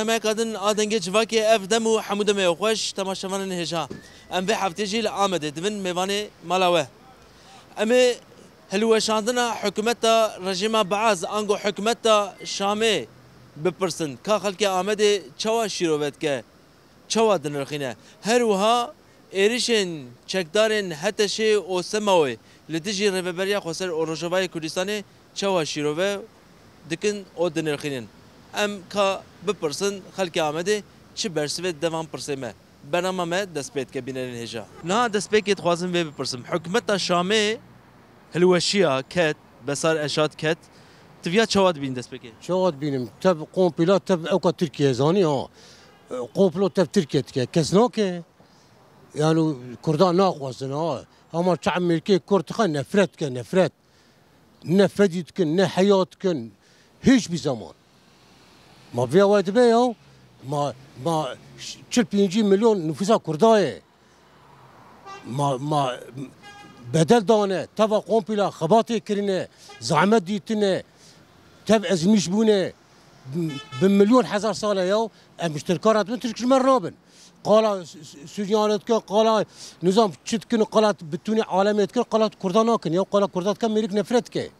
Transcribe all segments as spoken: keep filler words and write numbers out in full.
Demeka din a Dengê Civakê, ev dem û hemû demê xweş, temaşevanên hêja. Em vê heftê jî li Amedê dibin mêvanê mala we. Em ê hilweşandina hikûmeta rejîma Baas ango hikûmeta Şamê bipirsin, ka xelkê Amedê çawa şîrove dike, çawa dinirxîne. Her wiha êrişên çekdarên HTŞ'ê û SMO'yê li dijî Rêveberiya Xweser û Rojavayê Kurdistanê çawa şîrove dikin û dinirxînin. Em ka bipirsin, xelkê Amedê çi bersivê dide van pirsê me? Bernama me dest pê dike, bînerên hêja. Niha destpêkê dixwazim vê bipirsim. Hikûmeta Şamê hilweşiya ket, Besar Eşat ket. Tu viya çawa dibînî destpêkê? Çawa dibînim? Tev kompîla tev ewka Tirkiye zanî ha. Komplo tev Tirkiye dike. Kes nake. Yani Kurdan naxwazin ha. Ama çi Amerîkê Kurd dixe nefret dike, nefret. Ne fedî dikin, ne heya dikin. Hiçbir zaman. Ma vê awayî dibe ya. Ma, ma çil pêncî milyon nüfusa Kurda ye. Ma, ma bedel dane, teva kompîla xebatê kirine, zahmet dîtine, tev ezmîş bûne, bi milyon hezar sale ya, em ji Tirkan re dibin, Tirk ji me re nabin. Qala Su-, Su-, Suriyane dikin, qala nizam çi dikin, qala bi tûnê alemê dikin, qala Kurda nakin ya, qala Kurda dikin, mêrik nefret dike.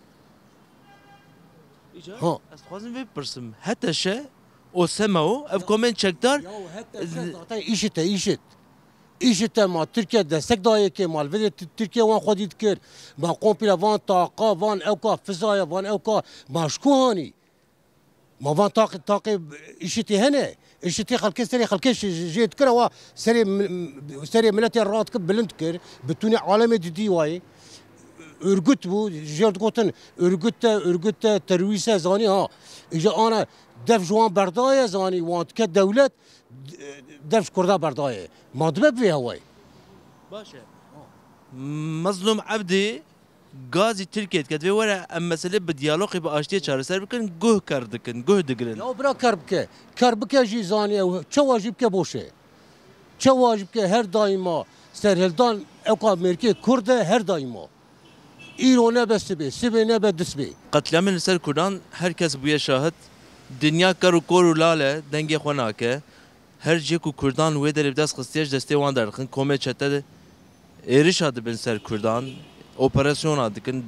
Îcar, Ha. Ez dixwazim vê bipirsim. HTŞ û SMO, ev komên çekdar. Ya heta zaten îşit e, îşit. Îşit e, ma Tirkiye destek daye ke, ma li vê de Ti-, Tirkiye wan xwedî dikir. Ma kompîla van taqa, van ewka fizaya, van ewka ma ji ku hanî? Ma van taqê, taqê îşitê hene. Îşitê xelkê serê xelkê jê, jê dikir, ewa serê mi-, serê miletê radikir, bilind dikir. Bi tûnê alemê didî wayê. Örgüt bû, jê digotin, örgüt te, örgüt te, terorîst e, zanî ha. Îja ana dev ji wan berdaye, zanî wan dike dewlet, dev ji Kurda berdaye. Ma dibe bi vê hewayê. Baş e. Mezlûm Ebdî, gazî Tirkiye dike, divê were em meselê bi diyalogê, bi aştiyê çareser bikin, guh ker dikin, guh digirin. Ya bira ker bike. Ker bike jî zanî ew çawa jî bike boş e. Çawa jî bike her daîma serhildan ewka mêrkê Kurd e her daîma. Îro nebe sibê, sibê nebe disbê. Qetlîamên li ser Kurdan her kes bûye şahid. Dinya ker û kor û lal e, dengê xwe nake. Her cihê ku Kurdan wê derê bi dest xistiye, ji destê wan derdixin. Komê çete êrişa dibin ser Kurdan, operasyona dikin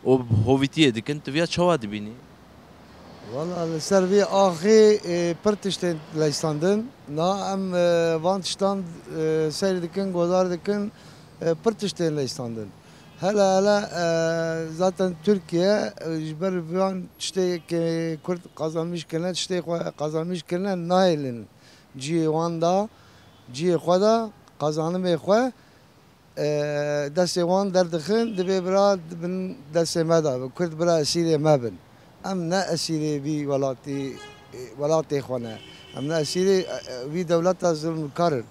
û hovîtiyê dikin. Tu viya çawa dibînî? Wala li ser vî axê, e, pir tiştên leyistandin. Na em, e, van tiştan, e, seyr dikin, guhdar dikin, e, pir tiştên leyistandin. Hele hele, e, zaten Tirkiye, e, ji ber van tiştê ke Kurd qazanmîş kirine, tiştê xwe qazanmîş kirine, nahêlin cihê wan da, cihê xwe da, qazanimê xwe, e, destê wan derdixin, divê bira di bin destê me de be. Kurd bira esîrê me bin. Em ne esîrê vî welatî, welatê xwe ne. Em ne esîrê, e, e, vî dewleta zulmkar in.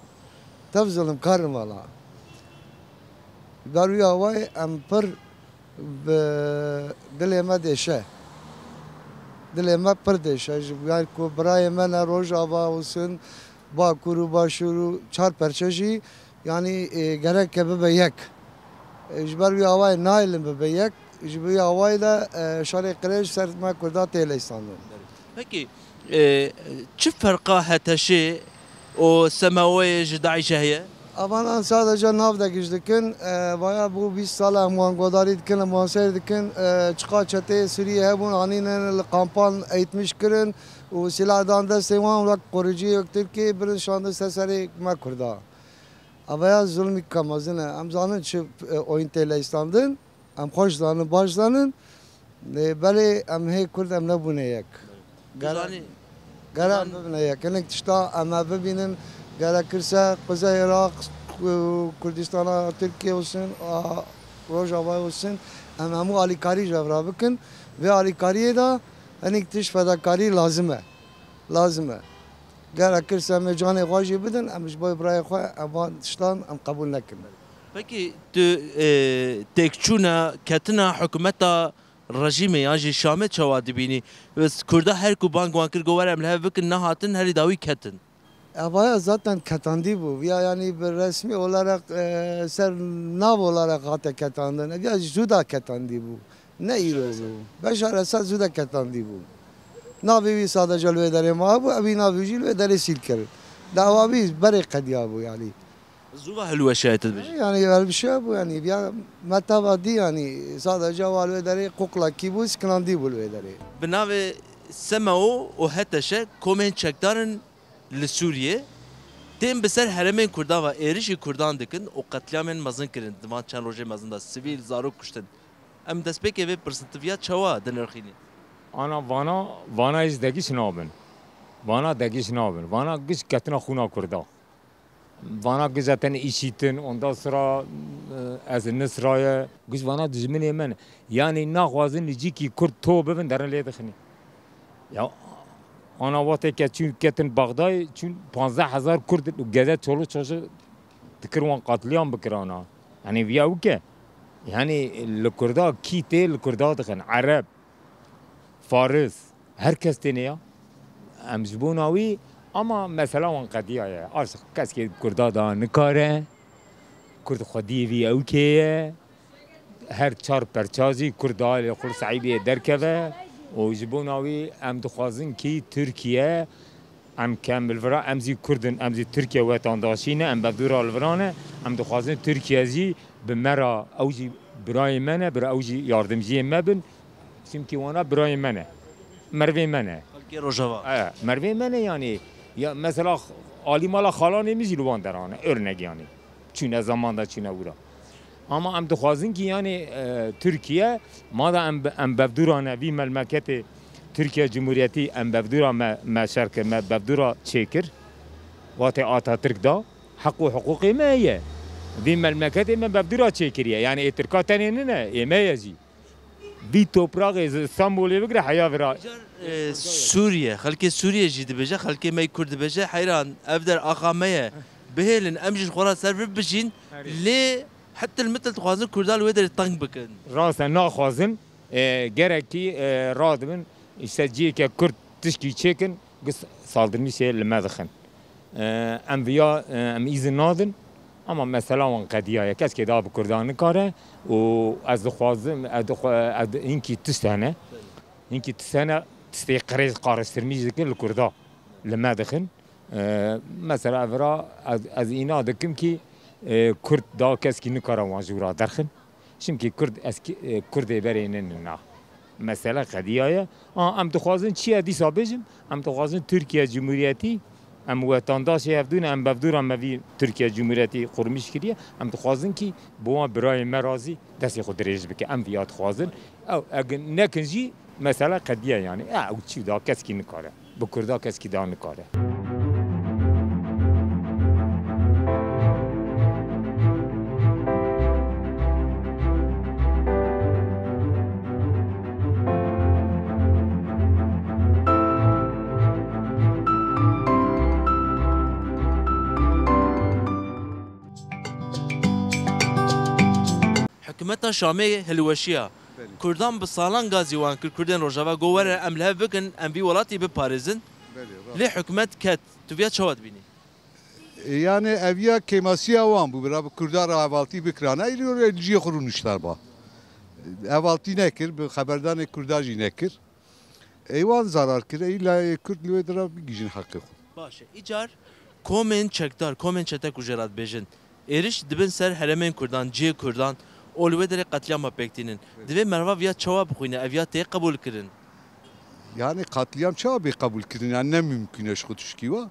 Tev zulmkar in wala. Ji ber wî awayî em pir bi dilê me dêşe. Dilê me pir dêşe. Ji ber ku birayê me ne Rojava olsun, Bakur û Başûr û çar perçe jî, yanî, e, gereke bibe yek. E, ji ber wî awayê nayêlin bibe yek. Ji ber wî awayê de, e, şerê qirêj ser me Kurda tê leyistandin. Pekî, e, çi ferqa HTŞ'ê û SMO'yê ji DAIŞ'ê heye? Avanan sadece nav de giş dikin. E, vaya bû bîst sal em wan godarî dikin, em wan seyr dikin. E, çiqa çeteyê Sûriyê hebûn, anînin li kampan eğitmiş kirin û silah dan destê wan wek qoriciyê, wek Tirkiyê birin şandin ser serê me Kurda. Avaya zulmî ka mezin e. Em zanin çi, e, oyun tê leyistandin. Em xweş zanin, baş zanin. Lê belê em hê Kurd em nebûne yek. Gere-, Zanî, gere em zan- bibine yek. Hinek tişta em ê bibînin, gerekirse Kuzey Iraq, Ku-, Kurdistana Tirkiye olsun, a, Rojava olsun, em hemû alîkarî ji hev re bikin. Vê alîkariyê de hinek tişt fedakarî lazim e. Lazim e. Gerekirse em ê canê xwe jî bidin, em ji bo birayê xwe em van tiştan em qebûl nekin. Pekî tu, e, têkçûna, ketina hikûmeta rejîmê yan jî Şamê çawa dibînî? Kurda her ku bang wan kir, got, were em li hev bikin, nehatin, herî dawî ketin. Evaya zaten ketandî bû. Ya, yanî bi resmî olarak, e, ser nav olarak hate ketandin. Ev ya zû da ketandî bû. Ne îro bû. Beşar Esad zû da ketandî bû. Navê wî sadece li wê derê mabû, evî navê wî jî li wê derê sîl kirin. Dawa wî berê qediya bû, yanî. Zû ve hilweşiya te dibêje. Yanî hilweşiya bû, yanî ya me tava dî, yanî sadece wa li wê derê quqlekî bû, sikinandî bû li wê derê. Bi navê SMO û HTŞ komên çekdar in li Sûriyê tên bi ser herêmên Kurdan ve êrişî Kurdan dikin û qetlîamên mezin kirin di van çend rojê mezin de sivîl, zarok kuştin. Em destpêkê vê pirsitiviya çawa dinirxînin? Ana vana, vana ez degiş nabin. Vana degiş nabin. Vana giş ketina xûna Kurda. Vana giş zaten işitin, ondan sonra, e, ez nisraye. Giş vana dijminê min. Yani naxwazin li cîkî Kurd to bibin derin lê dixinî. Ya ana wextê ke çûn ketin Baxdayê, çûn panzdeh hezar Kurd û geze çoluk çocuk dikir wan qatliam bikirana. Yani viya wike. Yani li Kurda kî tê li Kurda dixin. Ereb, Faris, her kes têne ya. Em ji bona wî, ama mesela wan qediya ye. Aşiq keskê Kurda da nikare. Kurd xwediyê vî ewkê ye. Her çar perça jî Kurd da lê xwe li Seîdiyê derkeve û ji bona wî em dixwazin kî Tirkiye, em kem li vira em zî Kurd in, em zî Tirkiye wetandaşî ne, em bevdûra li vira ne, em dixwazin Tirkiye jî bi me re, ew jî birayê me ne, bira ew jî yardimciyê me bin, çimkî wana birayê me ne, mervê me ne. Xelkê Rojava. E, mervê me ne yanî, ya mesela alî mala xalanê min jî li wan deran e, örnek yanî. Çûne zaman da çûne wira. Ama em dixwazin ki yani, e, Tirkiye, ma da em, em bevdûra ne vî melmeketê Tirkiye Cumhuriyeti em bevdûra me, me şer kir, me bevdûra çêkir. Watê Atatürk da, heq û hiqûqê me ye. Vî melmeketê me bevdûra çêkiriye. Yani ê Tirka tenê nine, ê me ye jî. Vî topraxê ji Stenbolê bigire heya vira. Car, e, Sûriye, xelkê Sûriye jî dibêje, xelkê me yî Kurd dibêje, heyran, ev der axa me ye. Bihêlin, em jî ji xwe re ser vir bijîn, Herê. Lê hetil mitil dixwazin Kurda li wê derê teng bikin. Rast e, naxwazin, e, gerekî, e, radibin, îşte ciyê ke Kurd tişkî çêkin, Giş saldırmîşê li me dixin. E, em viya, e, em îzin nadin, ama mesela wan qediya ye. Keskê daha bi Kurdan nikare û ez dixwazim, ez dixwa-, ez di-, hinkî tişt hene. Hinkî tişt hene, tiştê qirêj qariştirmîş dikin li Kurda. Li me dixin. E, mesela evra ez, ez îna dikim ki, e, Kurd daha keskî nikare wan ji wira derxin. Çimkî Kurd eskî, e, Kurdê berê nînin na. Mesele qediya ye. A, em dixwazin çi ye dîsa bêjim? Em dixwazin Tirkiye Cumhuriyetî, em wetandaşê hevdû ne, em bevdûra me vî Tirkiye Cumhuriyetî qurmîş kiriye. Em dixwazin kî bi wan birayên me razî destê xwe dirêj bike. Em viya dixwazin. Ew, eg nekin jî mesele qediye yanî. E, ew çi da keskî nikare. Bi Kurda keskî da nikare. Hikûmeta Şamê hilweşiya. Belê. Kurdan bi salan gazî wan kir, Kurdên Rojava, got, "Were em li hev bikin, em vî welatî biparêzin." Belê, rast. Lê hikûmet ket. Tu viya çawa dibînî? E, yani ev ya kêmasiya wan bû, bira bi Kurda re hevaltî bikirana, îro re li cihê xwe rûniştarba. Hevaltî nekir, bi xeberdanê Kurda jî nekir. Ê wan zarar kir, ê îla ê Kurd li wê dira bigihîjin heqê xwe. Baş e. Îcar komên çekdar, komên çete ku jê re dibêjin, êriş dibin ser herêmên Kurdan, cihê Kurdan û li wê derê qetlîama pêk tînin. Divê merva viya çawa bixwîne, ev ya tê qebûlkirin? Yani qetlîam çawa bê qebûlkirin? Yani ne mimkûn e ji xwe tişkî wa.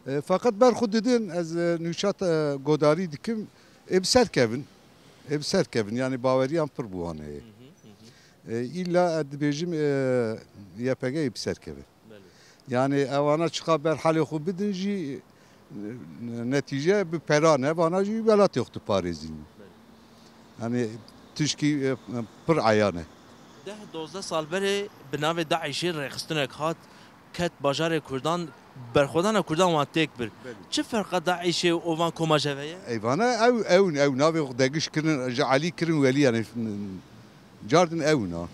E, feqet ber xwe didin, ez, e, nûşat, e, godarî dikim, ê bi ser kevin. Ê bi ser kevin, yani baweriyan pir bi wan heye. Hı hı, hı hı. E, îlla ez dibêjim, e, Y P G ê bi ser keve. Belê. Yani evana çiqa ber halê xwe bidin jî, e, netîce bi pera ne, vana jî welatê xwe diparêzîn. Belê. Yani tişkî, e, pir eyan e. Deh dozdeh sal berê bi navê DAIŞê rêxistinek hat, ket bajarê Kurdan, berxwedana Kurdan wan têk bir. Belê. Çi ferqa DAIŞê û van koma jeve ye? Eyvana ew, ew, ew navê xwe degiş kirin, ji Elî kirin welî, yani cardin ew na.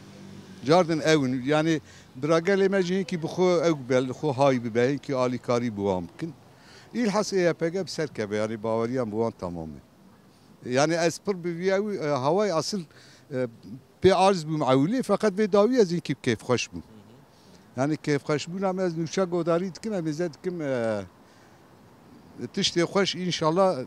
Cardin ew, yani biragelê me jî hinkî bi xwe ew bel, xwe hay bibe, hinkî alîkarî bi wan bikin. Îlhas ê Y P G bi ser keve, yani baweriyan bi wan tamam e. Yani ez pir bi vî ew, e, hawayê asil, e, pê aciz bûm ewilê, feqet vê dawî ez hinkî bi kêfxweş bûm. Yani kêfxweşbûna me, ez nûçe godarî dikim, em ê zê dikim, e, tiştê xweş înşallah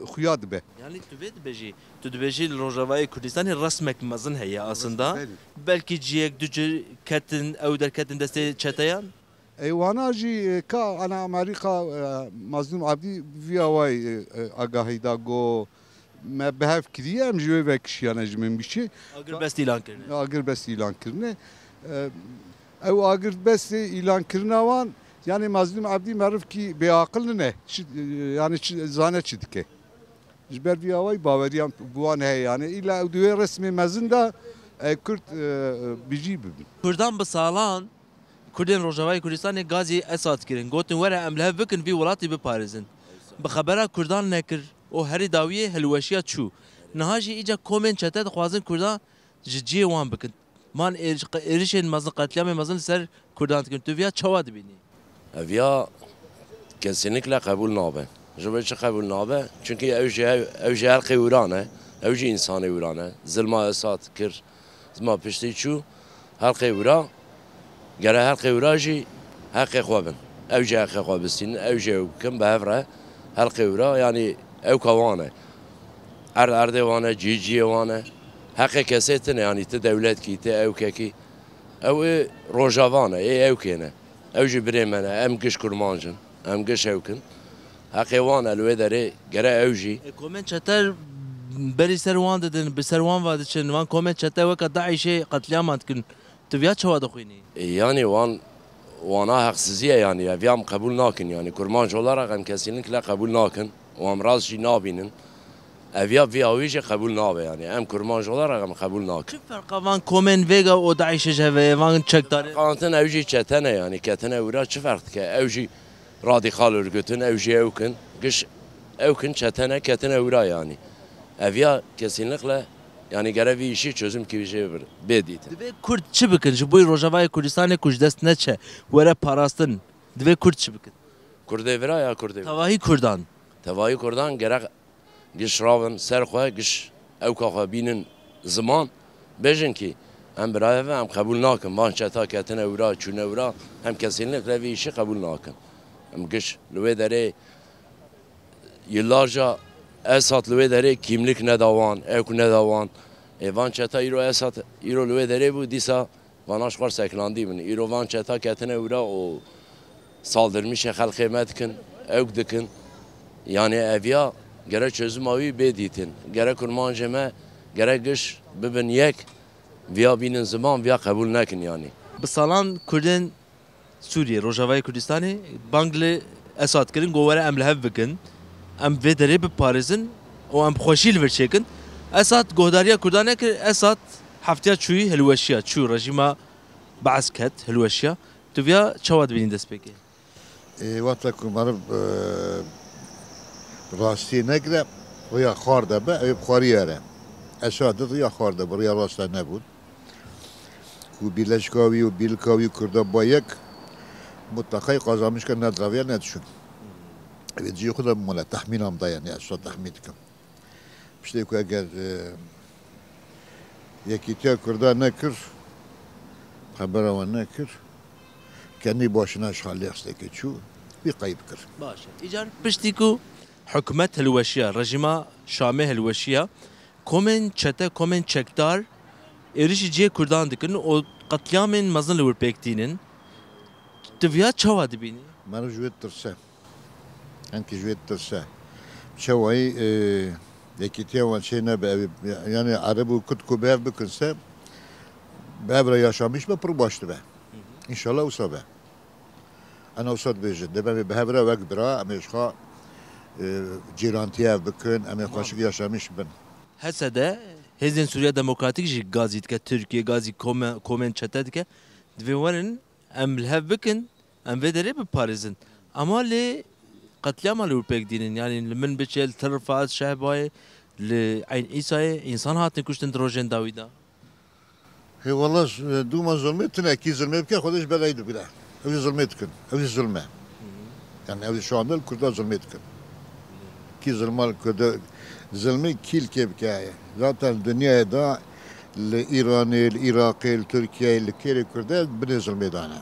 xuya dibe. Yani tu vê dibêjî, tu dibêjî li Rojavayê Kurdistanê resmek mezin heye aslında. Belê. Belkî ciyek du cî ketin, ew derketin destê çeteyan? Ê wana jî, e, ka ana Amerîka, e, Mazlûm Abdî vî awayî, e, e, agahî da, got, me bi hev kiriye, em ji wê ve kişiyane ji min bişî. Agirbest îlan kirine. Agirbest îlan kirine. E, ew agirbestê îlan kirina wan, yani Mazlûm Abdî merivkî bêaqil nine. Çi, e, yani çi, zane çi dike. Ji ber vî awayî baweriyan bi wan heye, yani îlla ew di wê resmê mezin de, e, Kurd, e, bijî bibin. Kurdan bi salan Kurdên Rojavayê Kurdistanê gazî Esad kirin. Gotin, were em li hev bikin vî welatî biparêzin. Bi xebera Kurdan nekir û herî dawiyê hilweşiya çû. Niha jî îca komên çete dixwazin Kurdan ji cihê wan bikin. Man êr-, êrişên mezin, qetlîamên mezin li ser Kurdan dikin. Tu viya çawa dibînî? Ev ya kesinlikle qebûl nabe. Ji bo çi qebûl nabe? Çünkü ew jî, ew, ew jî helqê wira ne. Ew jî însanê wira ne. Zilma Esad kir, zilma piştî çû, helqê wira, gere helqê wira jî heqê xwe bin. Ew jî heqê xwe bistînin, ew jî ew bikin, bi hev re helqê wira, yanî ew ka wan e. Erd erdê wan e, cî ciyê wan e. Heqê kesê tune, yanî ti dewletkî, ti ewkekî. Ew ê Rojava ne, ê ewkê ne. Ew jî birê me ne, em giş kurmanc in, em giş ewk in. Heqê wan e li wê derê, gere ew jî. E, komên çete berî ser wan didin, bi ser wan ve diçin. Van komên çete weke DAIŞê qetlîaman dikin. Tu viya çawa dixwînî? E, yanî wan, wana heqsizî ye yanî. Ev ya em qebûl nakin yanî. Kurmanc olarak em kesinlikle qebûl nakin. Û em rast jî nabînin. Ev ya vî awî jî qebûl nabe yanî. Em kurmanc olarak em qebûl nakin. Çi ferqa van komên Vêga û DAIŞê ji hev heye, van çekdarê? Qantin ew jî çete ne yanî. Ketine wira çi ferq dike? Ew jî radîkal örgüt in, ew jî ewk in. Giş ewk in, çete ne, ketine wira yanî. Ev ya kesinlikle yanî gere vî îşî çözüm kî jê bir-, bê dîtin. Divê Kurd çi bikin? Ji bo Rojavayê Kurdistanê ku ji dest neçe, were parastin. Divê Kurd çi bikin? Kurdê vira ya Kurdê vira? Tevahî Kurdan. Tevahî Kurdan gerek giş ravin ser xwe, giş ewka xwe bînin ziman, bêjin kî em birayê ve em qebûl nakin. Van çeta ketine wira, çûne wira, em kesinlikle vî îşî qebûl nakin. Em giş li wê derê yıllarca Esad li wê derê kimlik neda wan, ewk neda wan. Ê van çeta îro Esad îro li wê derê bû, dîsa vana ji xwe seklandî bin. Îro van çeta ketine wira û saldırmışê xelkê me dikin, ewk dikin. Yani ev ya gere çözüma wî bê dîtin. Gere kurmancê me, gere giş bibin yek, viya bînin ziman, viya qebûl nekin yani. Bi salan Kurdên Sûriyê, Rojavayê Kurdistanê bang li Esad kirin, got, were em li hev bikin, em vê derê biparêzin û em bi xweşî li vir çêkin. Esad guhdariya Kurdan nekir, Esad heftiya çûyî hilweşiya, çû rejîma Be'es ket, hilweşiya. Tu viya çawa dibînî destpêkê? Ê, wexta ku meriv, e, rastiyê negire, rêya xwar de be, ew ê bi xwariyê here. Esad di rêya xwar de bi rêya rast de nebûn. Ku bîleşka wî û bîlika wî Kurda ba yek, mutlaqay qazanmişka ne draviya ne diçûn. Ev ê cihê xwe de bimûne, tehmîna min da, yani ez şa tehmîn dikim. Piştê ku eger, e, yekîtiya Kurda nekir, xebera wan nekir, kenî başine ji xalê xistekê çû, wî qeyb kir. Baş e. Îcar piştî ku hikûmet hilweşiya, rejîma Şamê hilweşiya, komên çete, komên çekdar êrişî cihê Kurdan dikin û qetlîamên mezin li wir pêk tînin. Tu viya çawa dibînî? Meriv ji wê ditirse. Hinkî ji wê ditirse. Çawayî, e, yekîtiya wan çê nebe, ew ê, yani Ereb û Kurd ku bi hev bikin se, bi hev re yaşamîş be pir baş dibe. Hı hı. Înşallah wisa be. Ena wisa dibêjin. Dê em ê bi hev re wek bira, em ê ji xwe, e, cîrantiye ev bikin, em ê Tamam. xweşik yaşamîş bin. H S D, Hêzên Sûriya Demokratîk jî gazî dike Tirkiye, gazî kome-, komên çete dike. Divê werin, em li hev bikin, em vê derê biparêzin. Ama lê qetlîama li wir pêk dînin. Yani li Minbiçê, li Tel Rifat, Şehbayê, li Eyn Îsayê însan hatin kuştin di rojên dawî de. Hê wela, e, dûma zulmê tune, kî zulmê bike, Xwedê ji ber ey dibire. Ew jî zulmê dikin. Ew jî zulm e. Yani ew jî şu anda li Kurda zulmê dikin. Kî zulma li Kurda, zulmê kî li kê bike? Zaten dinyayê de Li Îranê, li Iraqê, li Tirkiyeyê, li kêrê Kurdê binê zilmê dane.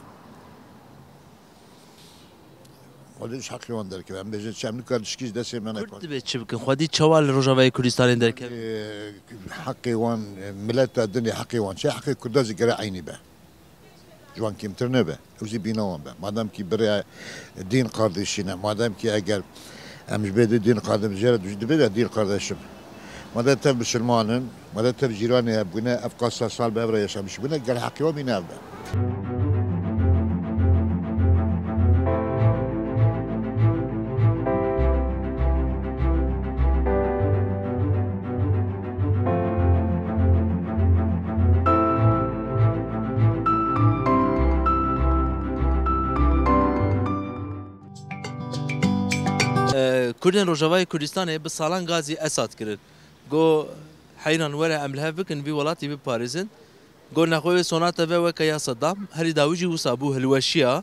Xwedê ji heqê wan derkeve. Em bêjin çi, em nikar tişkî ji destê me Kurd nekon. Dibe çi bikin? Xwedî çawa li Rojavayê Kurdistanê derkeve? Ê, heqê wan, mileta dinê heqê wan çi? Heqê Kurda jî gere eynî be. Ji wan kêmtir nebe. Ew jî bîna wan be. Madem kî birê din kardeşî ne, madem kî eger em ji bê de din kardeşim, jê re dibê de din kardeşim. Ma de tev bisilman in, ma de tev cîranê hebûne, ev qasa sal bi hev re yaşamiş bûne, gel heqê wan bîne ev be. Kurdên Rojavayê Kurdistanê bi salan gazî Esad kirin. Go heyran were em li hev bikin vî welatî biparêzin. Go nexwe wê sonate ve weke ya Sedam, herî dawî jî wisa bû hilweşiya.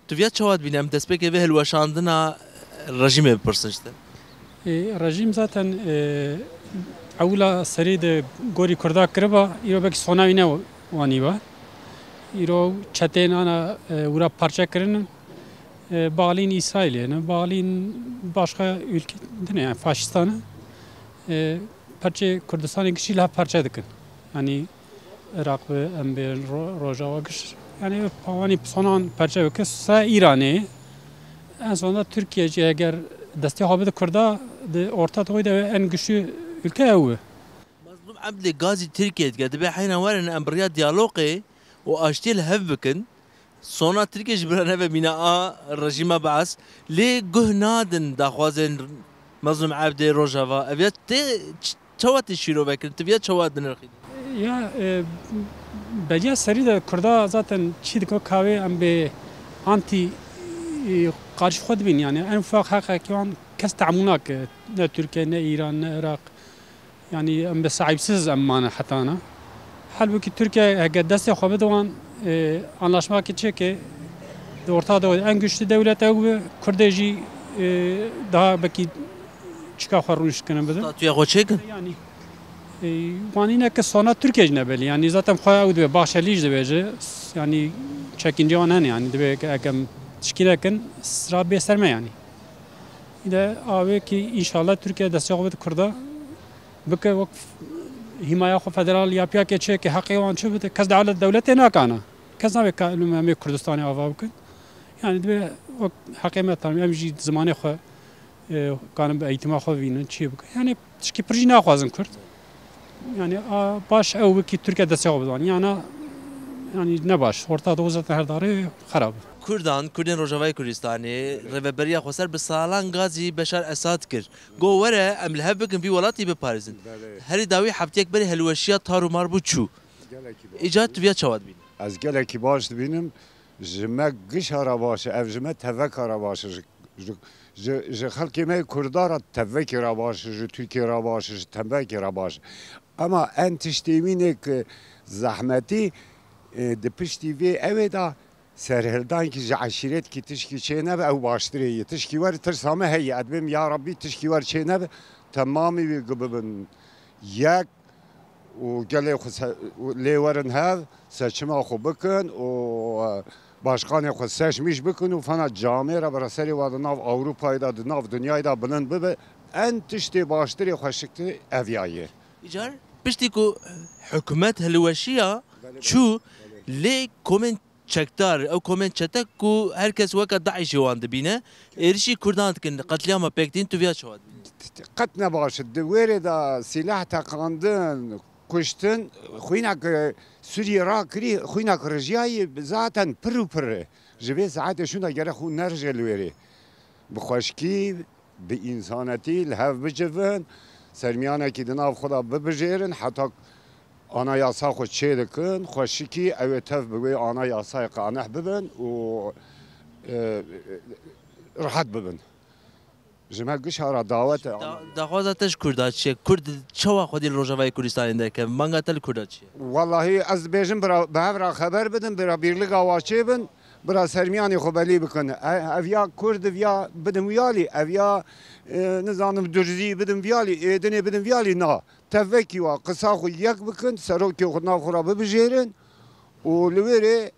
Tu viya çawa dibînî? Em destpêkê vê hilweşandina rejîmê bipirsin ji te. Ê, rejîm zaten, ê, ewila serî de gorî Kurda kiriba, îro belkî sona wî ne wanîba. Îro çeteyên ana, ê, wira parçe kirinin, ê, bağlîn Îsraîlê ne, bağlîn başka ülke din e, yani faşistan e. Ê, parçê Kurdistanê gişî li hev parçe dikin. Yani Iraq bi, em bê Ro-, Rojava giş. Yani pawanî sonan perçe bike se Îranê. En sonunda Tirkiye jî eger destê xwe bide Kurda, di Orta Doğu de en güçlü ülke ew e. Mazlûm Ebdê gazî Tirkiye dike, dibe heyna werin em bi riya diyalogê û aştiyê li hev bikin. Sona Tirkiye ji bira nebe mîna a rejîma Baas. Lê guh nadin daxwazên Mezlûm Ebdê Rojava. Ev ya tê ç-, çawa tê şîrove kirin? Tu viya çawa dinirxînî? Ya, e, beriya serî de Kurda zaten çî dike kavê em bê antî, e, qarşî xwe dibîn yani. En ufak heqekî wan kes tehamûl nake. Ne Tirkiye, ne Îran, ne Iraq. Yani em bi sahîbsiz em mane hetana. Halbûkî Tirkiye heke destê xwe bide wan, e, anlaşmakê çêke di Orta Doğu en güçlü dewlet ew be, Kurdê jî, e, daha belkî çika xwe rûnişt kirin bide. Statûya xwe çêkin? Yani, e, wan îneke sona Tirkiye jî nebelî. Yani zaten xwe ew dibe, Baxşelî jî dibêje. Yani çekince wan hene yani. Dibe ke ekem tişkî nekin, sira bê ser me yani. Îde avê ki înşallah Tirkiye destê xwe bide Kurda. Bike wek hîmaya xwe federal ya piyakê çêke heqê wan çi bide. Kes dewlet dewletê nakana. Kes nabe ka em ê Kurdistanê ava bikin. Yani dibe wek heqê me tam em jî zimanê xwe, e, kanin bi eğitima xwe bînin, çi bikin. Yani tişkî pir jî naxwazin Kurd. Yani a, baş ew wekî Tirkiye destê xwe bidan. Yana yani ne baş. Orta Doğu zaten her darê xerab. Kurdan, Kurdên Rojavayê Kurdistanê, rêveberiya xweser bi salan gazî Beşar Esad kir. Got were em li hev bikin vî welatî biparêzin. Belê. Herî dawî heftiyek berê helweşiya tar û mar bû çû. Gelekî baş. Îcar tu viya çawa dibînî? Ez gelekî baş dibînim. Ji me gişa re baş e, ev ji me teveka re baş e. Ji, ji, ji, ji xelkê me Kurda re tevekê re baş e, ji Tirkiyê re baş e, ji tevekê re baş e. Ema en tiştê wînê ki zehmetî, e, di piştî vê ew ê de serhildankî ji eşîretkî tişkî çênebe ew baştirê ye. Tişkî wer tirsa me heye. Ez dibêm ya Rabbî tişkî wer çênebe temamî wî gi bibin yek û gelê xwe se-, û lê werin hev seçima xwe bikin û, e, başkanê xwe seçmîş bikin û fena camê re bira serê wa di nav Ewropayê de, di nav dinyayê de bilind bibe. En tiştê baştirê xweşiktirê ev ya ye. Îcar piştî ku hikûmet hilweşiya çû, lê komên çekdar, ew komên çetek ku her kes weke DAIŞê wan dibîne, êrişî Kurdan dikin, qetlîama pêk tîn, tu viya çawa dibînî? Qet ne baş e. Di wêrê de sîleh teqandin, kuştin, xwîna ku Sûriyê rakirî, xwîna ku rijiyayî zaten pir û pir e. Ji vê saetê şûna gere xwe nerije li wêrê. Bi xweşkî, bi însanetî li hev bicivin, sermiyanekî di nav xwe de bibijêrin, heta anayasa xwe çêdikin, xweşikî ew ê tev bi wê anayasayê qaneh bibin û, e, rihet bibin. Ji me gişa re dawet e. Da-, daxwaza te ji Kurda çi ye? Kurd çawa xwedî li Rojavayê Kurdistanê derkeve? Manga te li Kurda çi ye? Wellahî ez dibêjim bira, bi hev re xeber bidin, bira bîrliga wa çêbin. Bira sermiyanê xwe belî bikin. E, ev ya Kurd, ev ya bidin wiyalî, ev ya, e, nizanim Durzî bidin wiyalî, Êdinê bidin wiyalî, na. Tevekî wa qisa xwe yek bikin, serokê xwe nav xwe re bibijêrin û li wê rê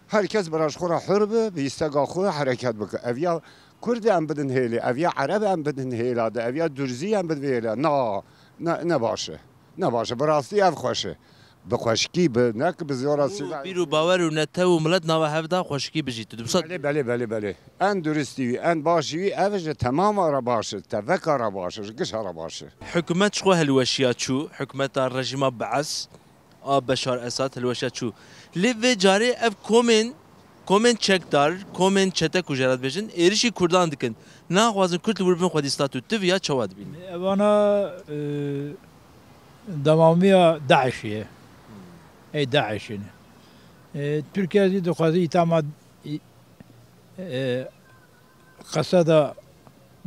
her kes bira ji xwe re hur be, bi îstega xwe hereket bike. Ev ya Kurd em bidin hêlê, ev ya Ereb em bidin hêla de, ev ya Durzî em bidin hêla. Na, ne, ne baş e. Ne baş e. Bi rastî ev xweş e. Bi xweşikî, bi, ne ki bi zora Û sîla. Bîr û bawer û netew û milet nava hev da xweşikî bijî. Tu dibisa Belê, belê, belê, belê. En duristî wî, en başî wî ev ji temama re baş e, teveka re baş e, ji gişa re baş e. Hikûmet ji xwe hilweşiya çû, hikûmeta rejîma Bees a Beşar Esad hilweşiya çû. Lê vê carê ev komên, komên çekdar, komên çete ku jê re dibêjin, êrişî Kurdan dikin. Naxwazin Kurd li wir bibin xwedî statû. Tu viya çawa dibînî? Evana, e, Demamiya DAIŞ'ê ye. Ey DAIŞ'ê ne. E, Tirkiye jî dixwaze îtama, e, qeseda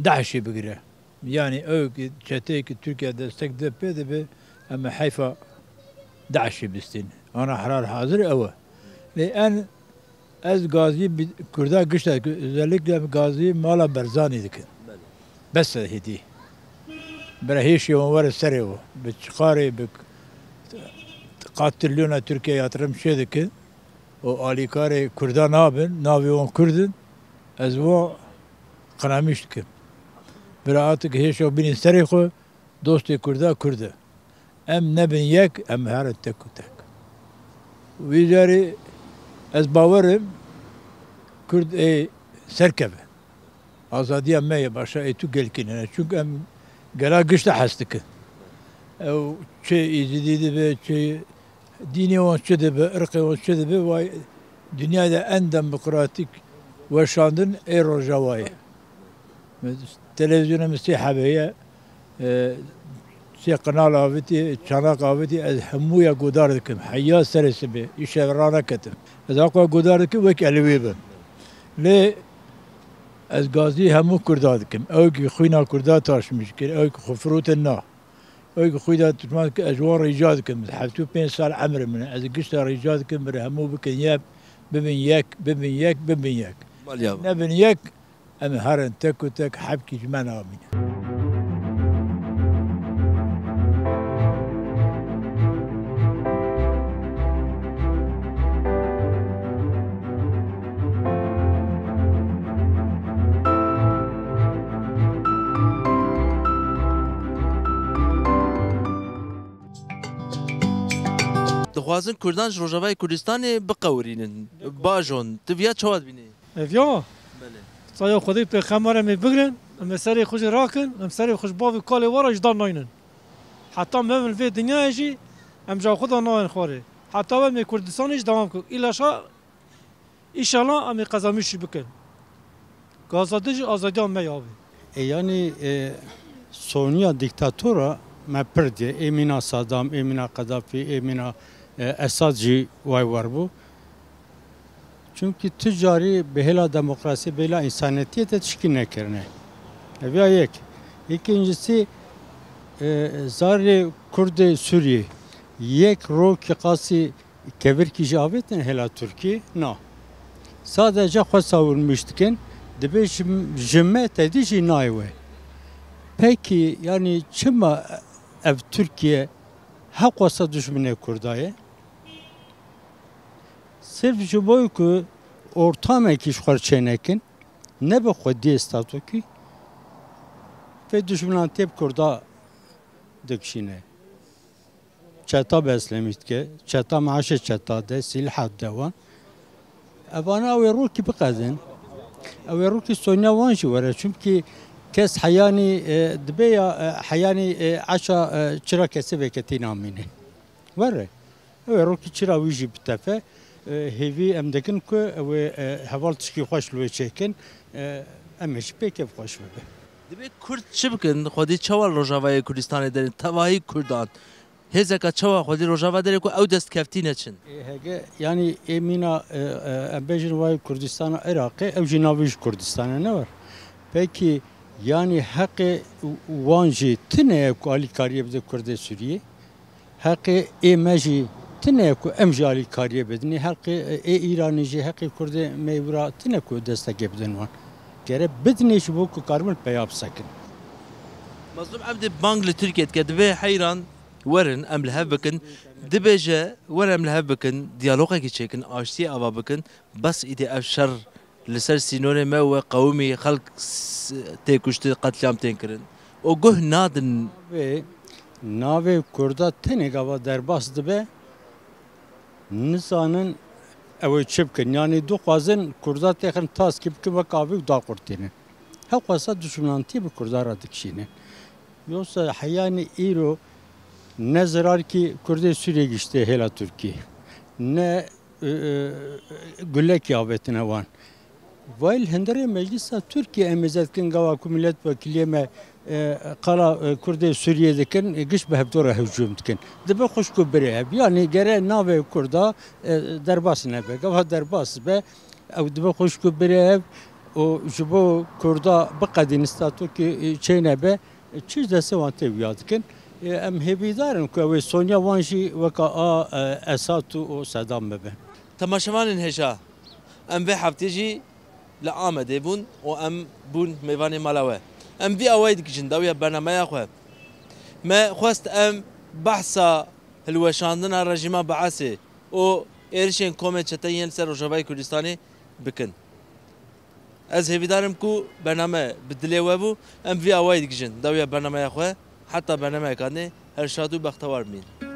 DAIŞ'ê bigire. Yani ew ki çeteyê ki Tirkiye destek de pê dibe, em heyfa DAIŞ'ê bistîn. Ana herar hazir ew e. Lê en Ez gazî bi-, Kurda gişta, özellikle gazî mala Berzanî dikin. Belê. Bes e hêdî. Bira hêşê wan were serê wan. Bi çiqarê, bi qat trilyona Tirkiye yatırım çê dikin. Û alîkarê Kurda nabin, navê wan Kurd in. Ez wan qenamiş dikim. Bira atik hêşa bînin serê xwe, dostê Kurda Kurd e. Em nebin yek, em herin tek û tek. Vî carî ez bawer im, Kurd ê serkeve. Azadiya me ye, başa ê tu gelkî nene. Çunku em gela gişta hez dikin. Ew çi Êzidî dibe, çi dînê wan çi dibe, irqê wan çi dibe, vay dinyayê de en demokratîk weşandin ê Rojava ye. Televîzyona min sê hebê ye, e, sê qinal avitî, çanak avitî, ez hemûya godar dikim. Heya serê sibê, îşev raneketim. Ez aqwa godar dikim, wek elewê bim. Lê ez gazî hemû Kurda dikim. Ew ki xwîna Kurda taşmîş kir, ew ki xwe firotin na. Ew ki xwîda tişman ki ez ji wan rîca dikim. Heftê û pênc sal emrê min e. Ez gişta rîca dikim, bir hemû bikin yek, bibin yek, bibin yek, bibin yek. Maliya. Nebin yek, em herin tek û tek hebkî ji me namîne. Dixwazin Kurdan ji Rojavayê Kurdistanê biqewirînin. Bajon, tu viya çawa dibînî? Ev ya? Belê. Saya Xwedê Pêxember em ê bigrin, em ê serê xwe jî rakin, em serê xwe ji bavê kalê we re ji dar naynin. Heta me bin vê dinyayê jî em ji xwe de nayên xwarê. Heta em ê Kurdistanê jî dewam bikin. Îla şa, îşallah em ê qezamîş jî bikin. Gazadin jî azadiya me ya bê. E, yanî, e, soniya dîktatora me pir diye. Ê mîna Saddam, ê mîna Qedafî, ê mîna, e, Esad jî way wer bû. Çunkî tu carî bi hêla demokrasî, bi hêla însanetiyê te tişkî nekirine. Ev ya yek. Îkincisi, e, zarê Kurdê Sûriyê yek rokî qasî kevirkî jî avêtin hêla Tirkî? Na. Sadece xwe savunmîş dikin, dibê ji, ji me tedî jî nayê we. Pekî, yanî çima ev Tirkiye heqwasa duşminê Kurda ye? Sirf ji bo ku ortamekî ji xwe re çênekin, ne bi xwediyê statokî, vê duşminatiyê bi Kurda dikişîne. Çeta beslemîş dike, çeta maaşê çeta de, sîlha dide wan. Evana ew ê rokî biqedin. Ew ê rokî sonya wan jî were. Çimkî kes heyanî, e, dibe ya, e, heyanî, e, eşa, e, çira kesê vêketî namîne. Were. Ew ê rokî çira wî jî bitefe. E, hêvî em dikin ku ew ê, e, heval tişkî xweş li wê çêkin. E, em ê jî pê kêfxweş bibe. Dibê Kurd çi bikin? Xwedî çawa li Rojavayê Kurdistanê derin? Tevahî Kurdan. Hêzeka çawa xwedî Rojava derê ku ew destkeftî neçin? Ê hege, yanî ê mîna, e, e, em bêjin wayê Kurdistana Iraqê, ew jî navê ji Kurdistane ne wer. Pekî, yanî heqê wan jî tune ye ku alîkariyê bide Kurdê Sûriyê? Heqê ê me jî Tine ku em jî alîkariyê bidinê, heqê ê Îranê jî, heqê Kurdê me wira tine ku destekê bidin wan. Gere bidinê ji bo ku karibin peya bisekin. Mazlûm Evdî bang li Tirkiye dike, divê heyran werin em li hev bikin, dibêje werin em li hev bikin, diyalogekî çêkin, aştiyê ava bikin, bes îdî ev şer li ser sînorê me we qewimî, xelk s-, tê kuştin, qetlîam tên kirin û guh nadin. Vê navê Kurda tenê gava derbas dibe, nizanin ew ê çi bikin. Yanî dixwazin Kurda têxin taskî bikin wek avî û daqurtînin. Hewqasa duşminantî bi Kurda re dikişînin. Yoksa heyanî îro ne zirarkî Kurdê Sûriyê giştê hêla Tirkî, ne, e, e, gulekî avêtine wan. Vay li hundirê meclisa Tirkiyê em êzed dikin gava ku millet wekiliyê me, e, qala, e, Kurdê Sûriyê dikin, e, giş bi hevdora hicûm dikin. Dibe xwişk û birê hev. Yanî gere navê Kurda, e, derbas nebe. Gava derbas be, ew dibe xwişk û birê hev û ji bo Kurda biqedîn statûkî, e, çênebe, e, çi ji destê wan tê wiya dikin. E, em hêvîdar in ku ew ê sonya wan jî weka a, e, Esad û, û Sedam bibe. Temaşevanên hêja, em vê heftê jî li Amedê bûn û em bûn mêvanê mala we. Em vî awayî dikijin dawiya bernameya xwe. Me xwest em behsa hilweşandina rejîma Beesê û êrişên komên çeteyên li ser Rojavayê Kurdistanê bikin. Ez hêvîdar im ku bername bi dilê we bû. Em vî awayî dikijin dawiya bernameya xwe. Heta bernameyeka nê, her şad û bextewar bimînin.